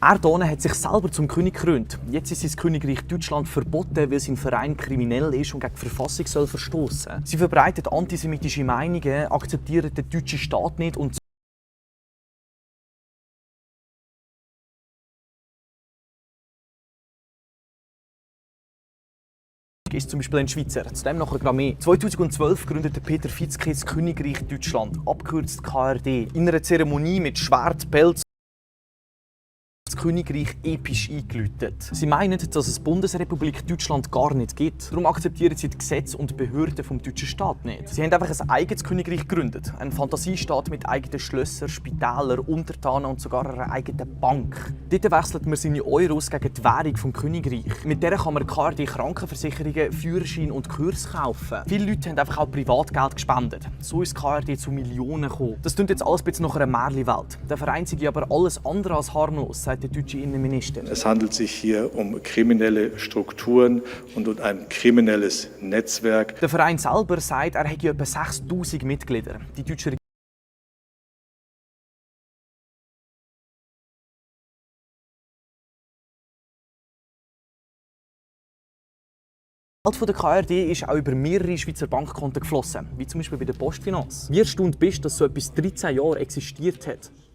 Erdogan hat sich selber zum König gekrönt. Jetzt ist sein Königreich Deutschland verboten, weil sein Verein kriminell ist und gegen die Verfassung soll verstoßen. Sie verbreiten antisemitische Meinungen, akzeptieren den deutschen Staat nicht und ist zum Beispiel ein Schweizer. Zudem nachher gerade mehr. 2012 gründete Peter Fitzke das Königreich Deutschland, abgekürzt KRD. In einer Zeremonie mit Schwert, Pelz das Königreich episch eingeläutet. Sie meinen, dass es Bundesrepublik Deutschland gar nicht gibt. Darum akzeptieren sie die Gesetze und Behörden vom deutschen Staat nicht. Sie haben einfach ein eigenes Königreich gegründet. Ein Fantasiestaat mit eigenen Schlössern, Spitälern, Untertanen und sogar einer eigenen Bank. Dort wechselt man seine Euros gegen die Währung vom Königreich. Mit der kann man KRD Krankenversicherungen, Führerschein und Kurs kaufen. Viele Leute haben einfach auch Privatgeld gespendet. So ist KRD zu Millionen gekommen. Das klingt jetzt alles ein bisschen nach einer Märchenwelt. Der Verein sei aber alles andere als harmlos, sagt der deutsche Innenminister. Es handelt sich hier um kriminelle Strukturen und um ein kriminelles Netzwerk. Der Verein selber sagt, er hätte etwa 6000 Mitglieder. Die deutsche Das Geld der KRD ist auch über mehrere Schweizer Bankkonten geflossen, wie zum Beispiel bei der Postfinance. Wie erstaunt bist du, dass so etwas 13 Jahre existiert hat?